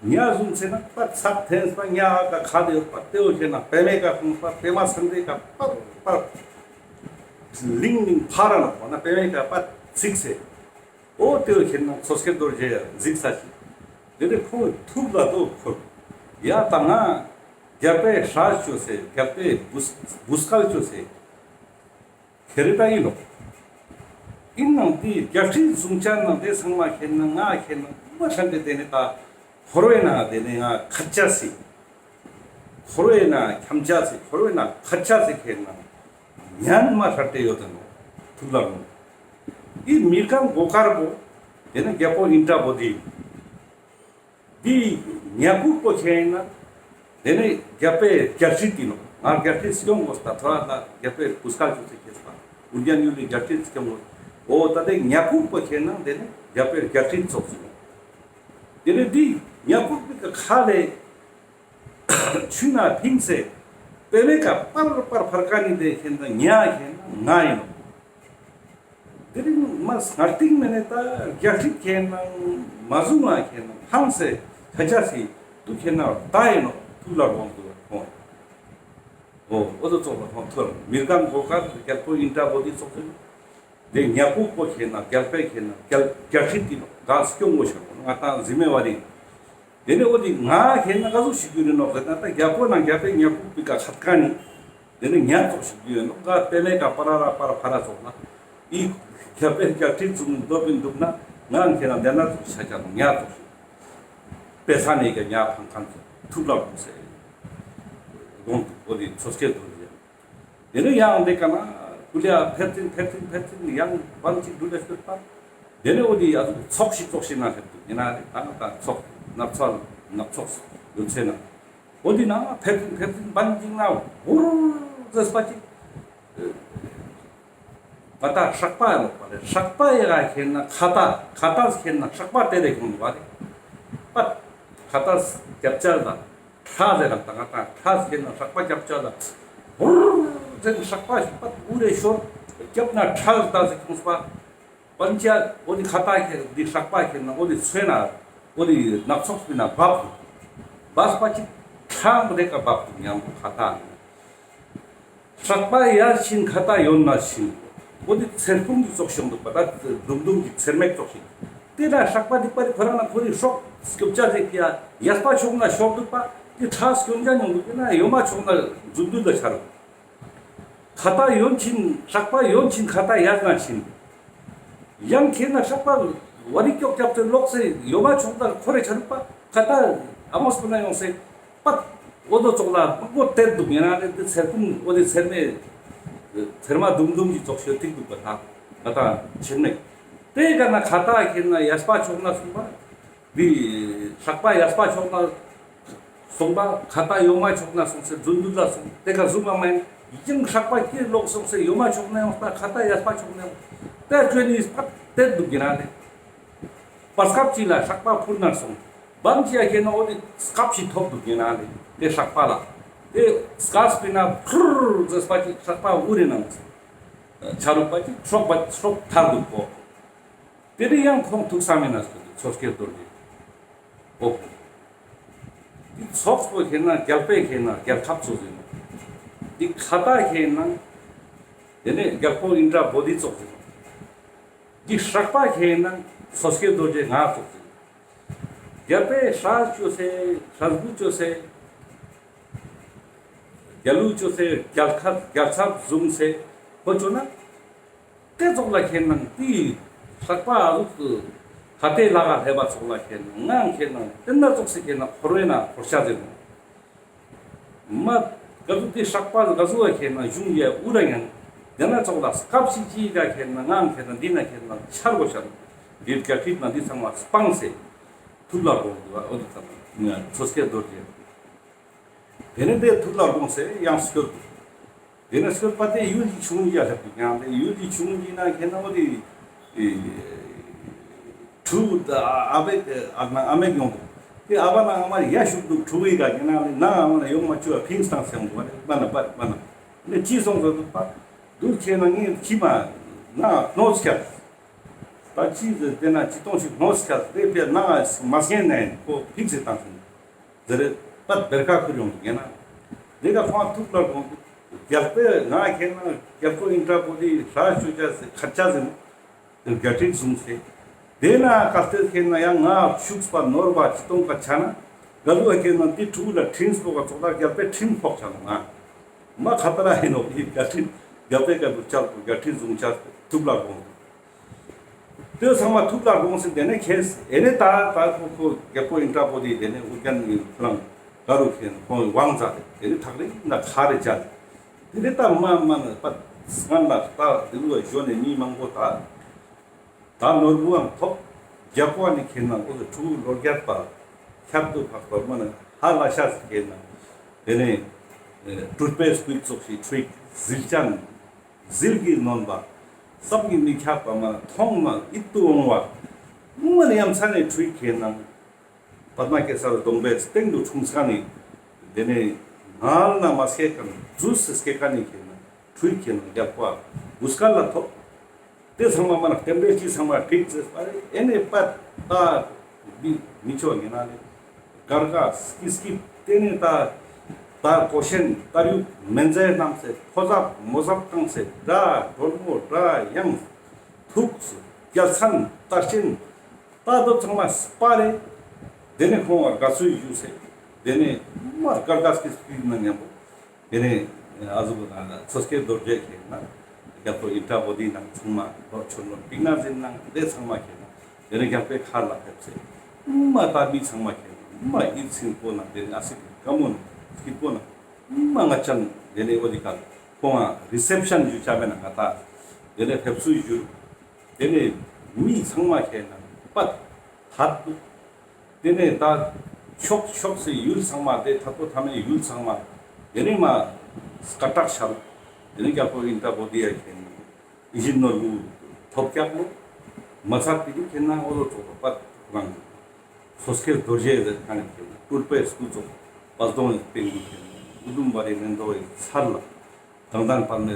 ཉ་བཟུང་ཚེ་ན་པ་ཚག་འཐེན་པ་ཉ་ཨ་ཀ་ཁ་དེ་ཡོད་པ་ལྟེའུ་ཁྱེར་ན་པད་མའི་ཀ་ཁོང་པ་པད་མ་སང་དེ་ཀ་པ་པ་ལིང་ལིང་ཕ་ར་ན་པ་ན་པད་མའི་ཀ་པ་ཚིག་སེ། ཨོ་ལྟེའུ་ཁྱེར་ན་མཚོ་སྐྱེས་རྡོ་རྗེ་འཛིག་ས་ཞིག་དེ་ནས་ཁོང་ཐུག་ལ་དོ་ཁོ་ཡ་ད་ང་རྒྱལ་པོའི་ཧྲ་བཅོས་སེ་རྒྱལ་པོའི་བུ་བུ་སྐལ་བཅོས་སེ། ཁེ་རི་ད་ཡིན་ནོ། ཡིན་ནང་དེ་རྒྱལ་ཁྲིམས་བཟུང་བྱ་ནང་དེ་ཚང་མ་ཁེ་ན་ང་ཁེ་ན་མ་ཧྲན་དེ་དེ་ནི་ད་འཁོར་བའི་ནང་དེ་ནི་ང་ཁ་ཆ་སི། འཁོར་བའི་ནང་འཁྱམ་ཆ་སི་འཁོར་བའི་ནང་ཁ་ཆ་སི་ཁེ་ན་ཉན་མ་ཧྲན་དེ་ཡོད་དེ་ནོ། ཐུགས་ལ་ནོ། ཡིན་མི་གང་མགོ་དཀར་པོ། དེ་ནི་རྒྱལ་པོ་ཨིན་དྲ་བོ་དི། འདི་ཉ་ཕུག་པོ་ཁྱེད་ཡིན་ན། དེ་ནས་རྒྱལ་པོའི་རྒྱལ་སྲིད་དེ་ནོ། ང་རྒྱལ་སྲིད་སྐྱོང་དགོས་ད་ཐོ་ར་ད་རྒྱལ་པོའི་བུ་སྐལ་ཅུ་ཚེ་ཁྱེད་པ། ཨུ་རྒྱན་ཡུལ་ལི་རྒྱལ་སྲིད་སྐྱོང་དགོས། འོ་ད་དེ་ཉ་ཕུག་པོ་ཁྱེད་ན་དེ་ནས་རྒྱལ་པོའི་རྒྱལ་སྲིད་ཚོགས་སུ་ནོ། དེ་ནས་འདི་ཉ་ཕུག་པའི་ཁ་ལས་ཆུ་ན་ཕིང་སེ། པེ་མེ་ཀ་པར་པར་ཕར་ཀ་ནི་དེ་ཁྱེད་ན་ཉ་ཁྱེད་ན་ང་ཡིན་ནོ། དེ་རིང་མ་སྔར་སྟེང་མེད་ནས་ད་རྒྱ་ཁྲིད་ཁྱེད་ནང་མ་བཟུང་བ་ཁྱེད་ནང་ཧང་སེ་ཁ་ཆ་སི་དུ་ཁྱེད་ནང་ད་ཡིན་ནོ་ཐུགས་ལ་དགོངས་འདུག་ཁོང་། ཨོ་ཨོ་ཙོ་ཙོགས་ལ་ཁོང་ཐུར་མིར་གང་གོ་ཀ་རྒྱལ་པོ་ཨིན་དྲ་བོ་དི་ཙོགས་ཟེར། དེ་ཉ་ཀུ་པོ་ཁྱེད་ནང་རྒྱལ་པོས་ཁྱེད་ནང་རྒྱལ་རྒྱ་ཁྲིད་དི་ནོ་ག་སྐྱོང་དགོས་ཤོག་ང་ད་འཛི་མེ་བ་རིང་། དེ་ནས་འོ་དེ་ང་ཁྱེད་ན་ག་ཟུག་ཞིག་རྒྱུ་རེད་ནོ་ཟེར་ན་ད་རྒྱལ་པོ་ནང་རྒྱལ་པོའི་ཉ་ཀུ་པི་ཀ་ཁ་ཀ་ནི། དེ་ནས་ཉ་ཙོགས་ཤིག་རྒྱུ་ཡོད་ནོ་ག་པེ་མེ་ཀ་པ་ར་ར་པ་ར་ཕ་ར་ཙོགས་ན། ཨི་རྒྱལ་པོའི་རྒྱལ་ཁྲིམས་ཙུག་ནི་འདོད་པིན་འདུག་ན་ང་ཁྱེད་ན་འདན་ན་ཙོགས་ཤ་ཀྱ་ནོ་ཉ་ཙོགས་ཤིག་པེ་ས་ནས་ཀ་ཉ་ཕང་ཁང་ཙོགས་ཐུག་ལ་དགོངས་སེ། དགོངས་འདུག་འོ་དེ་མཚོ་སྐྱེས་རྡོ་རྗེ། དེ་ནས་ཡང་འདི་ཀ་ན་ཀུ་ལི་ཡ་ཕེབས་ཐིན་ཕེབས་ཐིན་ཕེབས་ཐིན་ཡང་བང་ཅིག་འགྲུལ་ལས་སྐྱོད་པ། དེ་ནས་འོ་དེ་ཡ་ཚོགས་ཤིག་ཚོགས་ཤིག་ན་ཕེབས་འདུག་ཡིན་ན་རེད་ད་ང་ད་ཚོགས་ནག་ཚོགས་ནག་ཚོགས་ཡོད་ཚེ་ན། འོ་དེ་ན་ཕེབས་ཐིན་ཕེབས་ཐིན་བང་ཅིག་ན་འུར་ཟེར་པ་ཅིག་ང་ད་ཧྲག་པ་ཡ་ལོག་པ་རེད། ཧྲག་པ་ཡ་ཁྱེད་ན་ཁ་ད་ཁ་ད་ཁྱེད་ན་ཧྲག་པ་དེ་རེད་ཁོང་འདུག་བ་རེད། པ་ཁ་ད་རྒྱབ་ཆ་ལ། ཁྲ་ཟེར་ར་ད་ང་ད་ཁྲ་ཟེར་ན་ཧྲག་པ་རྒྱབ་ཆ་ལ་ཧུར་ཟེར་ཧྲག་པ་ཞིག་པ་ཨུ་རེ་ཤོར་རྒྱབ་ན་ཁྲ་ཟེར་ད་ཟེར་ཁོང་སུ་པ་པན་ཅ་འོ་དེ་ཁ་ད་ཁྱེར་འདི་ཧྲག་པ་ཁྱེར་ན་འོ་དེ་ཚོས་ན་འོ་དེ་ནག་ཚོགས་སྤུན་ན་བབ་འདུག་བབ་པ་ཅིག་ཁྲ་མོ་དེ་ཀ་བབ་འདུག་ཉམས་འདུག་ཁ་ད་ནི། ཧྲག་པ་ཡར་ཕྱིན་ཁ་ད་ཡོད་ན་ཕྱིན། འོ་དེ་ཚེར་ཕུང་གི་ཙོག་ཤོང་འདུག་པ་ད་དུམ་དུམ་གྱི་ཚེར་མིག་ཙོག་ཤིག་དེ་ལ་ཧྲག་པ་འདི་པ་རི་ཁོ་རང་ན་ཁོ་རི་སྲོག་སྐྱོབ་བྱ་ཟེར་གྱི་ཡ་ཡས་པ་ཕྱོགས་ན་ཤོར་འདུག་པ་དེ་ཁྲག་སྐྱོན་རྒྱ་མྱོང་འདུག་དེ་ན་ཡོད་མ་ཕྱོགས་ན་རྫུན་འདུལ་ལ་ཆ་རུ། ཁ་ད་ཡོན་ཕྱིན་ཧྲག་པ་ཡོན་ཕྱིན་ཁ་ད་ཡར་ན་ཕྱིན། ཡང་ཁྱེད་ན་ཧྲག་པ་བ་རི་ཀྱོག་རྒྱབ་ཏེ་ལོག་སེ་ཡོད་མ་ཕྱོགས་ན་ཁོ་རེ་ཆ་རུ་པ་ཁ་ད་ཨ་མོ་སྤུ་ན་ཡོང་སེ། པད། འོ་དོ་ཙོག་ལ་མགོ་གཏད་འདུག་ཡིན་ན་ནི་འདི་ཚེར་ཕུང་འོ་དེ་ཚེར་མེ། ཚེར་མ་དུམ་དུམ་གྱི་ཙོག་ཤོད་ཐིག་འདུག་པ་ད་ང་ད་ཕྱིར་མེད། དེ་ག་ན་ཁ་ད་ཁྱེར་ན་ཡས་པ་ཕྱོགས་ན་སོང་པ། འདི་ཧྲག་པ་ཡས་པ་ཕྱོགས་ན་སོང་པ་ཁ་ད་ཡོང་མ་ཕྱོགས་ན་སོང་ཟེར་རྫུན་རྫུན་ལ་སོང་དེ་ག་གཟུགས་མ་མ་ཡིན་ཡིན་ཧྲག་པ་ཁྱེར་ལོག་སོང་ཟེར་ཡོང་མ་ཕྱོགས་ན་ཡོང་ད་ཁ་ད་ཡས་པ་ཕྱོགས་ན་ཡོང་དེ་ཁྱོད་ནི་པད་གཏད་འདུག་ཡིན་ན་ནི། བར་སྐབས་ཅིག་ལ་ཧྲག་པ་འཕུར་ནར་སོང་། བམ་ཅི་ཡ་ཁྱེད་ན་འོ་དེ་སྐབས་ཤིག་ཐོབ་འདུག་ཡིན་ན་ལེ་དེ་ཧྲག་པ་ལ། དེ་སྐབས་སྤེ་ན་ཕུར་ཟེར་པ་ཅིག་ཧྲག་པ་འུ་རེ་ནང་ཆ་རུག་པ་ཅིག་སྲོག་པ་སྲོག་ཐར་འདུག་གོ། དེ་རིང་ཡང་ཁོང་ཐུག་ས་མེད་ན་སོ་དེ་མཚོ་སྐྱེས་རྡོ་རྗེ། འོ། དེ་ཚོགས་པོ་ཁྱེད་ན་རྒྱལ་པོས་ཁྱེད་ན་རྒྱལ་ཁབ་ཚོ་ཟེར་ནོ། དེ་ཁ་ད་ཁྱེད་ན། དེ་ནས་རྒྱལ་པོ་ཨིན་དྲ་བོ་དྷི་ཙོགས་ཟེར་ནོ། འདི་ཧྲག་པ་ཁྱེད་ན་མཚོ་སྐྱེས་རྡོ་རྗེ་ང་ཙོགས་ཟེར། རྒྱལ་པོའི་ཧྲ་བཅོས་སེ་ཧྲ་བུ་བཅོས་སེ། རྒྱལ་ལུགས་བཅོས་སེ་རྒྱལ་ཁབ་རྒྱལ་ཚབ་བཟུང་སེ་ཧོ་བཅོས་ན། དེ་ཙོགས་ལ་ཁྱེད་ན་འདི་ཧྲག་པ་ཨ་ཟུག་ཏུ་ཧ་ཏེ་ལ་ག་ལྷེ་བ་ཙོགས་ལ་ཁྱེད་ན་ང་ཁྱེད་ན་དེ་ན་ཙོགས་སེ་ཁྱེད་ན་འཁོར་བའི་ན་འཁོར་ཤ་ཟེར་ནོ། མ། ག་ཟུག་དེ་ཧྲག་པ་ག་ཟུག་བ་ཁྱེད་ན་གཞུང་ཡ་འུ་ར་ཡང་། དེ་ན་ཙོགས་ལ་སྐབས་ཤིག་ཅིག་ག་ཁྱེད་ན་ངང་ཁྱེད་ན་འདི་ན་ཁྱེད་ན་ཆར་གོ་ཤར། འདིར་རྒྱ་ཁྲིད་ན་འདི་ཚང་མ་སྤངས་སེ། ཐུགས་ལ་དགོངས་འདུག་ཨ་འོ་འདི་ཚང་མ་མཚོ་སྐྱེས་རྡོ་རྗེ། དེ་ནས་དེ་ཐུགས་ལ་དགོངས་སེ་ཡང་སྐྱོད་འདུག་དེ་ནས་སྐྱོད་པ་དེ་ཡུལ་གྱི་ཆུང་འཇིག་ལ་སླེབས་འདུག་ཡང་དེ་ཡུལ་གྱི་ཆུང་འཇིག་ན་ཁྱེད་ན་འོ་དེ། ཕྲུ་གུ་ཨ་བས་ཨ་ན་ཨ་མས་ཡོང་འདུག་དེ་ཨ་བ་ན་ཨ་མ་ཡ་ཤུག་འདུག་ཕྲུ་གུའི་ག་གི་ན་ལེ་ན་ཨ་མ་ན་ཡོང་མ་བཅུག་ཕིང་སྟངས་སེམས་འདུག་བ་ལེ་པ་ན་པ་པ་ན་ལེ་ཅི་སོང་ཟེར་འདུག་པ་འདུག་ཁྱེད་ན་ངས་ཁྱི་མ་ན་ནོ་ཆ་ ད་ཅི་ཟེར་དེ་ན་ཅི་གཏོང་ཞིག་ལྷོང་སི་ཁ་དེ་པའི་ནང་ང་མ་སྙན་ནས་ཁོ་ཕིག་སེ་བཏང་ཤིང་ཟེར་རེད། པད་བེར་ཁ་ཁུར་ཡོང་གི་ན་དེ་ག་ཁོང་ཐུག་ལ་དགོངས་འདུག་རྒྱལ་པོས་ང་ཁྱེད་ན་རྒྱལ་པོ་ཨིན་ཏྲ་པོ་དེ་ལྷ་ཞུ་བྱ་ཟེར་ཁ་ཆ་ཟེར་ནོ། རྒྱལ་ཁྲིམས་བཟུང་སྟེ། དེ་ན་གལ་ཏེ་ཁྱེད་ན་ཡང་ང་ཤུགས་པ་ནོར་བ་ཅི་གཏོང་ག་ཆ་ན། ག་ལུ་ཁྱེད་ན་དེ་ཕྲུ་གུ་ལ་ཁྲིམས་སྤོ་ག་ཚོགས་ད་རྒྱལ་པོའི་ཁྲིམས་ཕོག་ཆ་ན་ང་། མ་ཁ་ཏ་ར་ཡིན་ནོ་ཡིན། རྒྱལ་ཁྲིམས་རྒྱལ་པོའི་སྐད་དུ་ཆ་རྒྱལ་ཁྲིམས་བཟུང་ཆ་ཐུབ་ལ་དགོངས། དེ་ཚང་མ་ཐུབ་ལ་དགོངས་ཟེར་དེ་ནས་ཁྱེད་ཨེ་ནས་ད་ད་ཁོ་ཁོ་རྒྱལ་པོ་ཨིན་ཏྲ་པོ་དེ་དེ་ནས་ཨུ་རྒྱན་ནི་ཁོ་རང་ག་རུ་ཁྱེད་ཁོང་དབང་མཛད་དེ་དེ་ནས་ཐག་རིང་ན་ཁ་རེ་བཅད་དེ་ནས་ད་མ་མ་ན་པ་སྔན་ལ་ད་དེ་ལུ་བ་ཞོ་ནས་མི་མང་པོ་ད། ད་ནོར་བུའང་ཐོབ། རྒྱལ་པོ་ནི་ཁྱེད་ན་འོ་ཕྲུ་གུ་ལོ་བརྒྱད་པ་ཁྱབ་ཏུ་འཕགས་པ་མ་ན་ཧ་ལ་ཤ་ཟི་ཁྱེད་ན་དེ་ནས་གྲུབ་པའི་སྐུལ་ཚོགས་ཤིག་ཁྲུས་ཟིལ་ཅན་ཟིལ་གྱིས་གནོན་པ་བསམ་གྱིས་མི་ཁྱབ་པ་མ་མཐོང་མ་ཡིད་དུ་འོང་བ་མ་ན་ཡ་མཚན་ནས་ཁྲུས་ཁྱེད་ན། པདྨ་གེ་སར་གདོང་པའི་སྟེང་དུ་འཁྲུངས་ས་ནི། དེ་ནས་ངལ་ན་མ་སྐྱེས་ཀ་ནི་རྫུས་སུ་སྐྱེས་ཀ་ནི་ཁྱེད་ན་ཁྲུས་ཁྱེད་ན་རྒྱལ་པོ་བུ་སྐལ་ལ་ཐོབ། དེ་ཚང་མ་མ་ན་རྟེན་འབྲེལ་གྱི་ཚང་མ་ཁྲིག་ཙེ་པ་རེ་ཨེ་ནས་པད་ད་མི་མི་ཆོག་ཡིན་ན་ནི་གར་ག་སྐྱིད་སྐྱིད་དེ་ནས་ད་ད་གོ་ཤེན་ད་རུ་མེ་མཛད་རྣམས་སེ་ཕོ་ཟབ་མོ་ཟབ་བཏང་སེ་དགྲ་སྒྲོལ་མོ་དགྲ་ཡང་ཐུགས་སུ་རྒྱལ་མཚན་ལྟར་ཆེན། ད་དུ་ཚང་མ་སྤར་རེ། དེ་ནས་ཁོང་བ་དགའ་བསུ་ཞུས་སེ། དེ་ནས་མར་དཀར་དཀར་སྐྱིད་སྐྱིད་ན་མཉམ་པོ། དེ་ནས་ཨ་ཟུག་ན་མཚོ་སྐྱེས་རྡོ་རྗེ་ཁྱེད་ན། རྒྱལ་པོ་ཨིན་དྲ་བོ་དྷི་ནང་ཚང་མ་ལོ་ཆུ་ནོར་པིག་ན་ཟིན་ནང་དེ་ཚང་མ་ཁྱེད་ན། དེ་ནས་རྒྱལ་པོའི་མཁར་ལ་ཕེབས་སེ། མ་ད་མི་ཚང་མ་ཁྱེད་ན་མ་ཡིད་ཚིམ་པོ་ན་དེ་ནས་ཨ་སི་ཀ་མོ་ན་སྐྱིད་པོ་ན། མ་ང་ཅན་དེ་ནས་འོ་དི་ཀ་ཁོང་ང་རི་སེབ་ཤན་ཞུ་བྱ་བས་ན་ང་ད། དེ་ནས་ཕེབས་བསུ་ཞུ། དེ་ནས་མི་ཚང་མ་ཁྱེད་ན་པད་ཐད་དུ། དེ་ནས་ད་ཕྱོགས་ཕྱོགས་སུ་ཡུལ་ཚང་མ་དེ་ཐད་དུ་ཐ་མའི་ཡུལ་ཚང་མ་དེ་ནས་མ་སྐད་གྲགས་ཤར། དེ་ནས་རྒྱལ་པོ་ཨིན་དྲ་བོ་དྷི་ཡ་ཁྱེད་ན་ཡིད་བཞིན་ནོར་བུ་ཐོབ་རྒྱག་ལོ། མ་ཚར་དེ་ནས་ཁྱེད་ན་འོ་ལོ་ཚོགས་པ་རང་མཚོ་སྐྱེས་རྡོ་རྗེ་ཟེར་ཁ་ནས་ཁྱེད་ན་སྤྲུལ་པའི་སྐུ་ཚོགས་པ་སྡོང་ཡི་སྟེང་དུ་ཁྱེད་ན་ཨུ་དུམ་བ་རི་མེན་དོ་ཡི་ཚར་ལ། དང་ལྡན་པདྨའི་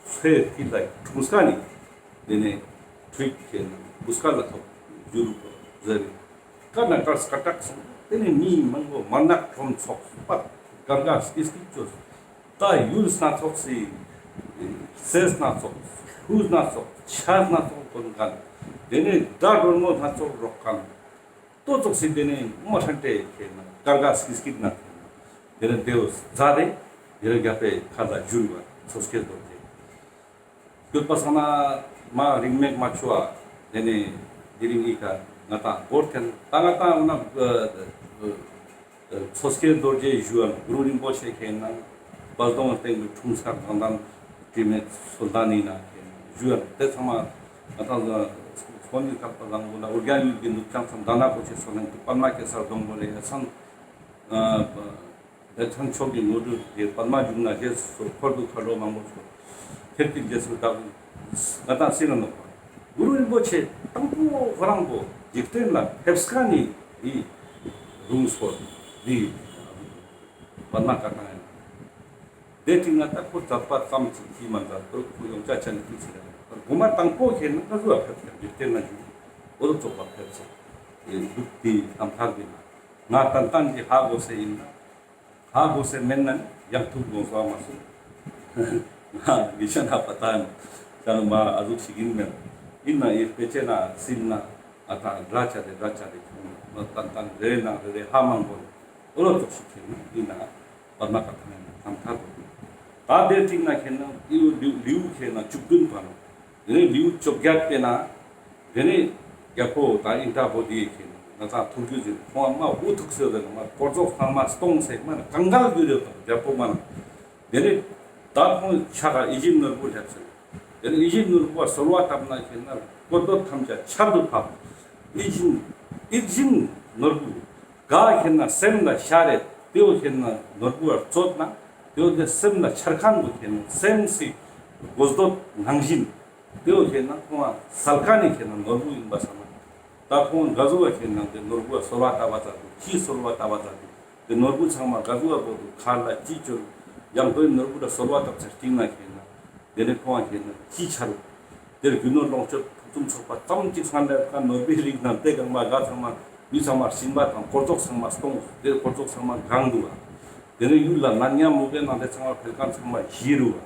ཚེ་འདི་ལ་འཁྲུངས་ས་ནི། དེ་ནས་ཁྲུས་ཀྱི་ན་བུ་སྐལ་ལ་ཐོབ་ཡུལ་དུ་ཟེར། ཀ་ན་ཀར་སྐ་ཀྲག་སོང་། དེ་ནས་མི་མང་པོ་མར་ནག་ཁྲོམ་ཚོགས་པ་གར་ག་སྐྱིད་སྐྱིད་བཅོས། ད་ཡུལ་སྣ་ཚོགས་སི། སེ་སྣ་ཚོགས། ཧུ་སྣ་ཚོགས། ཆ་སྣ་ཚོགས་དོན་གང་། དེ་ནས་དགྲ་སྒྲོལ་མོ་སྣ་ཚོགས་རོགས་གང་། ཏོ་ཙོག་སི་དེ་ནས་མ་ཧྲན་ཏེ་ཁེ་ན་ཀར་ག་སྐྱིད་སྐྱིད་ན་དེ་ནས་དེའུ་ཛ་དེ་དེ་རེ་རྒྱ་པའི་ཁ་ལ་བཞུར་བ་མཚོ་སྐྱེས་རྡོ་རྗེ་སྐྱོད་པ་སང་ན་མ་རིང་མེད་མ་ཆུ་བ་དེ་ནས་དེ་རིང་ཨི་ཁ་ང་དང་སྒོར་ཐེན་ད་ང་དང་འོ་ན་མཚོ་སྐྱེས་རྡོ་རྗེ་ཞུ་བ་གུ་རུ་རིན་པོ་ཆེ་ཁེ་ན་བ་སྡོང་སྟེང་དུ་འཁྲུངས་སྐར་དང་དང་དྲི་མེད་སོལ་ད་ནི་ན་ཁེ་ན་ཞུ་བ་དེ་ཚང་མ། ང་དང་སོ་ནི་ཁག་པ་བཟང་པོ་ལ་ཨོ་རྒྱན་ཡུལ་གྱི་ནུབ་བྱང་མཚམས་དྷ་ན་ཀོ་ཆེ་སོ་ནན་དུ་པདྨ་གེ་སར་སྡོང་པོ་ལས་ཡ་སང་། ཨ་བདེ་ཐང་མཆོག་གི་ངོ་སྤྲོད་དེ་པདྨ་འབྱུང་གནས་རྗེས་སུ་འཁོར་དུ་ཁ་ལོ་མང་པོ་ཚོ་ཁྱེད་ཀྱི་རྗེས་སུ་བདག་ང་དང་སྲིད་ལ་ནོག་པ། གུ་རུ་རིན་པོ་ཆེ་དང་པོ་ཁོ་རང་པོ་འཇིག་རྟེན་ལ་ཕེབས་ཀ་ནི་ཡི་རུང་སོ་འདི་པདྨ་བཀའ་ཐང་ཡིན། དེ་དྲིས་ན་ད་ཁོ་མཛད་པ་ཙམ་གྱིས་ཅིས་མ་མཛད་དོ། ཁོ་ཡོངས་ཆ་ཆ་ནས་ཁུལ་ཟེར་ཡང་། དགོང་མ་དང་པོ་ཁྱེད་ན་ཁ་ཟུ་བ་ཕེབས་ཀྱང་འཇིག་རྟེན་ན་བཞུགས། འོ་ལོ་ཚོགས་པ་ཕེབས་སོ། ལུགས་དེའི་རྣམ་ཐར་གྱི་ན། ང་ཏན་ཏན་གྱིས་ཧ་གོ་སེ་ཡིན་ན། ཧ་གོ་སེ་མེད་ན་ཡང་ཐུག་དགོངས་སོ་མ་སོང་། ང་གི་ཤ་ན་པ་ཏན། ཅང་མ་ཨ་ཟུག་ཞིག་ཡིན་མེད། ཡིན་ན་ཡིར་དཔེ་ཆེ་ན་སིལ་ན། ཨ་ཏང་ར་ཆ་རེ་ར་ཆ་རེ་ཁྱོང་ན་ཏན་ཏན་རེ་ནང་རེ་རེ་ཧ་མང་པོ་ནི་འོ་ལོ་ཚོགས་ཤིག་ཁྱེར་ན་ཡིན་ན། པདྨ་བཀའ་ཐང་ཡིན་ན་ཐང་ཐར་དུ་འདུག་ད་དེ་གཅིག་ན་ཁྱེར་ན་ལིའུ་ལིའུ་ལིའུ་ཁྱེར་ན་བཅུ་བདུན་པ་ན། དེ་ནས་ལིའུ་བཅོ་བརྒྱད་པས་ན། དེ་ནས་རྒྱལ་པོ་དང་ཨིན་དྲ་བོ་དྷི་ཡེ་ཁྱེར་ན་ང་ཚང་ཐུགས་རྒྱུད་ཟིན་ཁོང་མ་འུ་ཐུག་སེ་ཟེར་ན་མ་དཀོར་ཟོག་ཚང་མ་སྟོང་སེ་མ་ན་གང་ག་རྒྱུ་རེད་དང་རྒྱལ་པོ་མ་ན། དེ་ནས་ད་ཁོང་ཆ་ག་ཡིད་བཞིན་ནོར་བུ་སླེབས་ཟེར། དེ་ནས་ཡིད་བཞིན་ནོར་བུ་བ་གསོལ་བ་བཏབ་ན་ཁྱེར་ན་དཀོར་འདོད་ཐམས་ཅད་ཆར་དུ་ཕབ། ཡིད་བཞིན་ཡིད་བཞིན་ནོར་བུ། ག་ཁྱེར་ན་སེམས་ལ་ཤ་རེད་དེའོ་ཁྱེར་ན་ནོར་བུ་བར་རྩོད་ན་དེའོ་དེ་སེམས་ལ་ཆར་ཁང་དུ་ཁྱེར་ན་སེམས་སི་དགོས་འདོད་ནང་བཞིན་དེའོ་ཁྱེར་ན་ཁོང་ལ་སལ་ཁ་ནས་ཁྱེར་ན་ནོར་བུ་ཡིན་པ་ས་མ། ད་ཁོང་ག་ཟུ་བ་ཁྱེར་ན་དེ་ནོར་བུ་བ་གསོལ་བ་བཏབ་པ་ཙམ་དུ་ཅི་གསོལ་བ་བཏབ་པ་ཙམ་དུ་དེ་ནོར་བུ་ཚང་མ་ག་ཟུ་བ་བོ་དུ་མཁར་ལ་ཅི་བཅོལ་ཡང་དོན་ནོར་བུ་ལ་གསོལ་བ་བཏབ་ཚེ་སྟིང་ན་ཁྱེར་ན། དེ་ནས་ཁོང་ཁྱེད་ན་ཅི་ཆ་རུ། དེར་རྒྱུ་ནོར་ལོངས་སྤྱོད་ གསུམ་ཚོགས་པ་ཙམ་གཅིག་ཚང་ལ་ཀ་ནོར་བུའི་རིགས་ནང་དེ་གང་མ་ག་ཚང་མ་མི་ཚང་མ་ཤིང་པ་དང་སྐོར་ཚོགས་ཚང་མ་སྟོང་དེ་སྐོར་ཚོགས་ཚང་མ་གང་འདུག་བ། དེ་ནས་ཡུལ་ལ་ནང་ཉམས་མོ་བའི་ནང་དེ་ཚང་མ་ཕེལ་ཁང་ཚང་མ་བཞི་རུ་བ།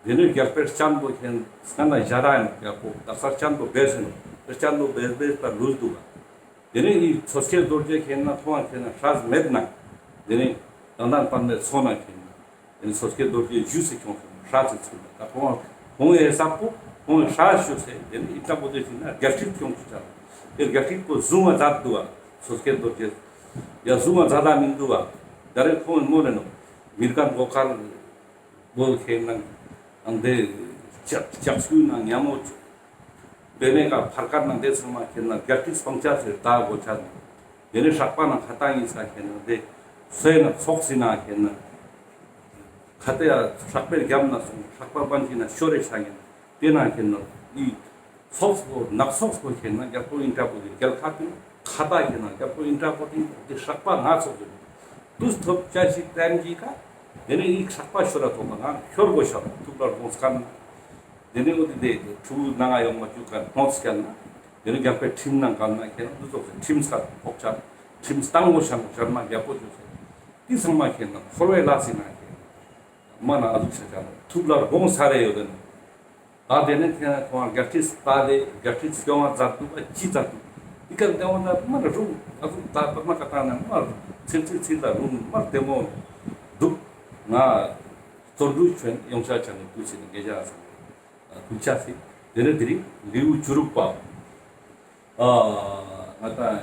དེ་ནས་རྒྱལ་པོའི་སྤྱན་པོ་མཁྱེན་སྔ་ན་བཞག་ར་ཡིན་རྒྱལ་པོ་ད་སར་སྤྱན་པོ་སྦས་ཟིན་ནོ་སྤྱན་པོ་སྦས་སྦས་པ་ལུས་འདུག་བ། དེ་ནས་ཡི་མཚོ་སྐྱེས་རྡོ་རྗེ་མཁྱེན་ན་མཐོང་བ་མཁྱེན་ན་སྲས་མེད་ན། དེ་ནས་དང་དང་པར་མེད་ཚོ་ན་མཁྱེན་ན། དེ་ནས་མཚོ་སྐྱེས་རྡོ་རྗེ་ཞུ་སེ་ཁྱོང་སོང་སྲས་སེ་ཚུལ་ད་ཁོང་ཁོང་ཡི་ས་པོ་ཁོང་ཡི་སྲས་ཞུ་སེ་དེ་ནས་ཡི་ད་པོ་དེ་ཞིག་ན་རྒྱལ་ཁྲིད་ཁྱོང་ཆུ་ཆ། དེ་རྒྱལ་ཁྲིད་པོ་བཟུང་བ་མཛད་འདུག་བ། མཚོ་སྐྱེས་རྡོ་རྗེ་ཡ་བཟུང་བ་མཛད་ད་མིན་འདུག་བ། ད་རེས་ཁོང་མོ་ལེ་ནོ་མི་རྒན་མགོ་དཀར་མགོ་ཁེ་ནང་ཨང་དེ་ལྕགས་ལྕགས་ཤུལ་ནང་ཉ་མོ་བཅུ། བེ་མེ་ཀ་ཕར་ཀར་ནང་དེ་ཚང་མ་ཁེ་ན་རྒྱལ་ཁྲིད་སྤང་བྱ་ཟེར་ད་སྒོ་ཆ་ནང་། དེ་ནས་ཧྲག་པ་ནང་ཁ་ཏང་ཡིན་ས་ཁེ་ན་དེ་སོས་ན་ཚོགས་སི་ན་ཁེ་ན། ཁ་ཏེ་ཡ་ཧྲག་པའི་རྒྱབ་ན་སོང་ཧྲག་པ་པན་ཅི་ན་ཤོ་རེ་ཆ་ཡིན། དེ་ན་ཁེ་ན་ཨི། ཚོགས་པོ་ནག་ཚོགས་པོ་ཁེ་ན་རྒྱལ་པོ་ཨིན་དྲ་པོ་དེ་རྒྱལ་ཁ་ཏེ་ཁ་ཏ་ཁེ་ན་རྒྱལ་པོ་ཨིན་དྲ་པོ་དེ་དེ་ཧྲག་པ་ང་ཚོགས་དེ། དུས་ཐོབ་ཅ་ཞིག་བསྟན་གྱི་ཀ། དེ་ནས་ཨི་ཧྲག་པ་ཤོ་ར་ཐོག་མ་ང་ཤོར་དགོས་ཤ་ཐུག་ལ་རོང་སྐམ། དེ་ནས་འོ་དེ་དེ་ཕྲུ་གུ་ནང་ང་ཡོང་མ་བཅུག་ག་ཐོངས་སྐྱལ་ན། དེ་ནས་རྒྱལ་པོའི་ཁྲིམས་ནང་གང་ན་ཁྱེད་རང་འདི་ཚོགས་སུ་ཁྲིམས་སར་ཕོག་ཆ། ཁྲིམས་བཏང་དགོས་ཤ་ནོ་ཤར་མ་རྒྱལ་པོ་བཅུག་སེ། དེ་ཚང་མ་ཁྱེད་རང་འཁོར་བའི་ལ་སི་ན་ཁྱེད་རང་། མ་ན་ཨ་ཟུག་ཤ་ཆ་ནོ་ཐུག་ལ་དགོང་ས་རེ་ཡོད་དེ་ནོ། ད་དེ་ནས་ཁྱེད་རང་ཁོང་རྒྱལ་ཁྲིས་ད་དེ་རྒྱལ་ཁྲིས་སྐྱོང་བ་མཛད་འདུག་པ་ཅི་མཛད་འདུག་དེ་ག་འདེ་བ་ད་མ་ན་རུང་ཨ་ཟུག་ད་པར་མ་ཀ་ཏང་ན་མ་ཚིལ་ཚིལ་ཚིལ་ད་རུང་མ་བདེ་མོ་འདུག་ང་གཙོ་འགྲུལ་ཁྱོན་ཡོང་ཆ་ཆ་ནས་དུས་ཚེ་ནས་དགེ་བྱ་ཚང་། ཕུལ་ཆ་སྲིད། དེ་ནས་དེ་རིང་ལེའུ་བཅུ་དྲུག་པ། ཨ་ང་དང་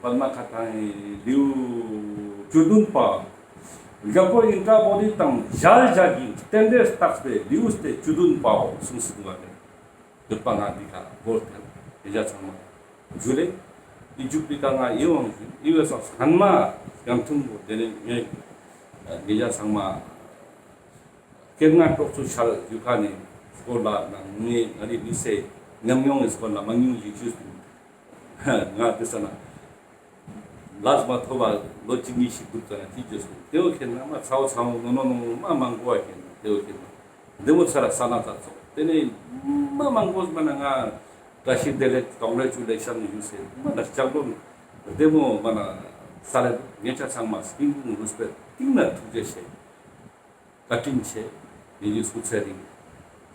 པདྨ་བཀའ་ཐང་ལེའུ་བཅུ་བདུན་པ། རྒྱལ་པོ་ཨིནྡྲ་བོ་དྷི་དང་ཞལ་བཞག་གི་རྟེན་འབྲེལ་བརྟགས་པའི་ལེའུ་སྟེ་བཅུ་བདུན་པའོ་གསུངས་སྲིད་པ་རེད། བསྟོད་པ་ང་འདི་ག་བོར་ཐལ་དེ་ཇ་ཚང་མ་ཇུ་ལེ། ཨི་ཇུ་པི་ཀ་ང་ཨི་ཝང་ཞུ་ཨི་ཝེ་སང་སང་མ་ཡང་ཐུང་བོ་དེ་ནས་ངས་དེ་ཇ་ཚང་མ། སྐད་ངན་ཏོག་ཚོ་ཤར་ཡུལ་ཁ་ནས་སྐོར་ལ་ནང་ངས་ང་རེ་མི་སེ་ཉམས་མྱོང་གི་སྐོར་ལ་མང་ཉུང་ཞིག་ཞུས་སོང་། ང་དེ་ས་ན་ལས་མ་ཐོབ་པ་ལོ་གཅིག་གཉིས་ཤིག་འདུག་ཙང་ཅི་བརྗོད་སོང་། དེ་འོ་ཁྱེད་ན་མ་ཚ་བོ་ཚ་བོ་ནོ་ནོ་ནོ་མ་མང་གོ་བ་ཁྱེད་ན་དེ་འོ་ཁྱེད་ན་འདི་མོ་ཚ་ར་ས་ན་ཙ་ཚོགས་དེ་ནས་མ་མང་གོ་མ་ན་ང་བཀྲ་ཤིས་བདེ་ལེགས་གདོང་ལེགས་ཆུ་ལེགས་ཤམ་ཡུལ་སེ་མ་ན་ལྕགས་ལོ་བདེ་མོ་མ་ན་ས་ལེ་ངེད་ཅག་ཚང་མ་སྐྱིད་རུས་པའི་གཏིང་ན་ཐུགས་རྗེ་ཆེ། བཀའ་དྲིན་ཆེ། ངེད་ཀྱི་སྐུ་ཚེ་རིང་།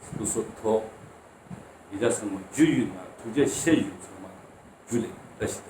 སྐུ་གཟུགས་མཐོ། ཡི་དྭགས་ཚང་མ་རྒྱུ་ཡོད་ན་ཐུགས་རྗེ་ཆེ་ཡོད་ཚང་མ་རྒྱུ་ལས་བཀྲ་ཤིས་